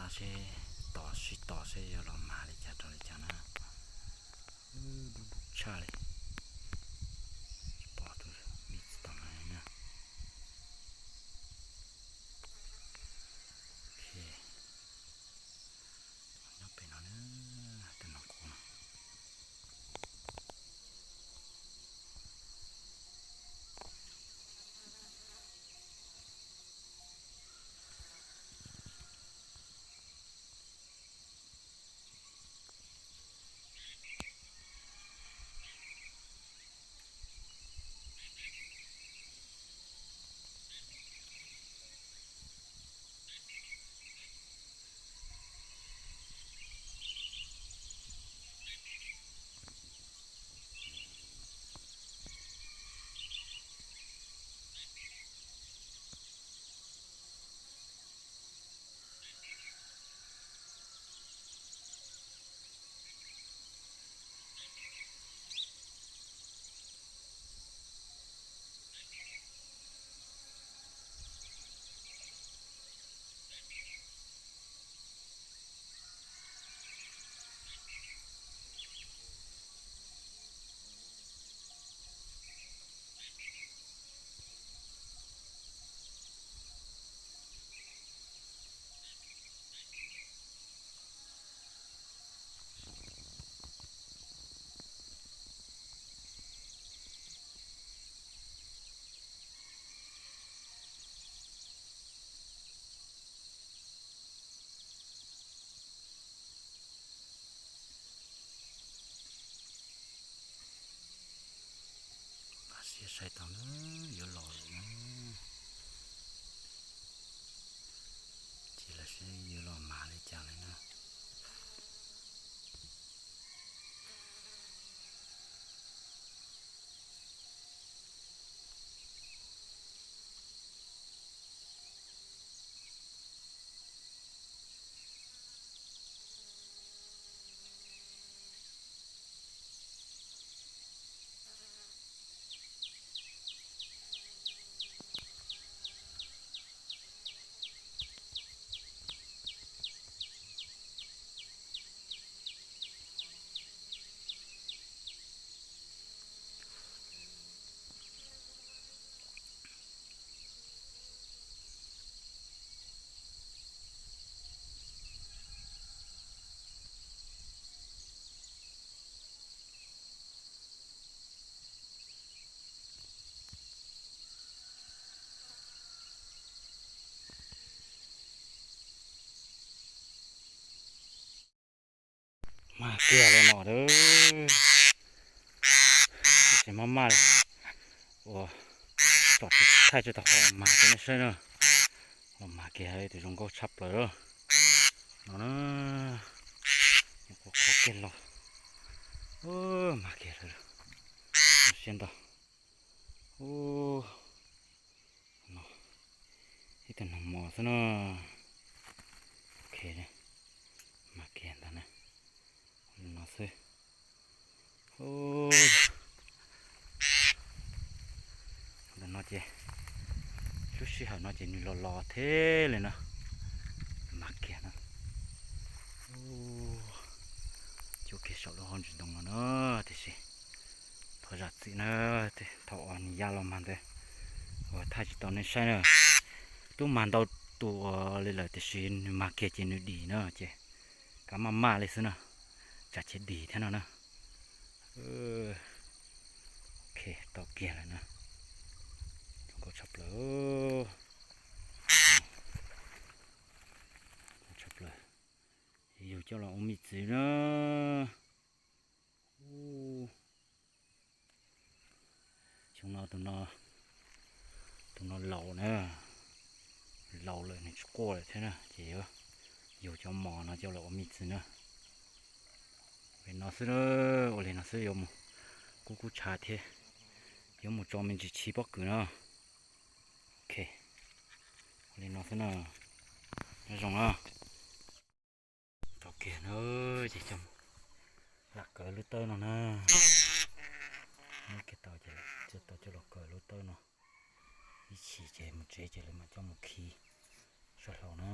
Seb tos sib tos seb yuav los mag li cas rau li cas na. Dub dub tshaj li. Tsis pom tus me txiv tom no li na. Ok, nyob pem no na, tus noog qub no. Npaj siab saib tau na, yuav los lawm na. Ces los saib yuav los mag li cas lawm na. Mag kiag li no, tsis maj maj li. Ua, tsom thaij tsis tau qhov mag rau nej saib na. Los mag kiag tus zoo nkauj tshaj plaws no na. Qhov kiag los, mag kiag lawm. Siab ntau. Ib tug noog mos xwb na. Ok, mag kiag ntag na. Li no xwb. Ntawm no ces lub sij hawm no ces nws los los thiab li na. Mag kiag na. Cuab kiag saum lub hauv ntsis ntoo no na, tiam sis thov zam txim na, thaum uas nws ya los mag ntawd uas thaij tsis tau nej saib na. Twb mag ntau tus li lawm tiam sis nws mag kiag ces nws dim na ces kav maj maj li xwb na, tsam ces dim thiab no na. Ok, tau kiag lawm na. Zoo nkauj tshaj plaws. Tshaj plaws. Yug coj los ua me txiv na. Xyoo no tus no, tus no laus na, laus lawm nws tsis quaj lawm thiab na ces yuav yug cov mos no coj los ua me txiv na. Ua li no xwb, ua li no xwb yuav mus kub kub tshav thiab, yuav mus tso me ntsis chiv pob kws no. Ok, ua li no xwb na, nyob zoo na. Tau kiag na, ces coj mus lam kaws lub tawb no na. Muab kiag tau ces tau coj los kaws lub tawb no. Ib chim ces mus tsev ces lawv mam coj mus khi sab hlau na.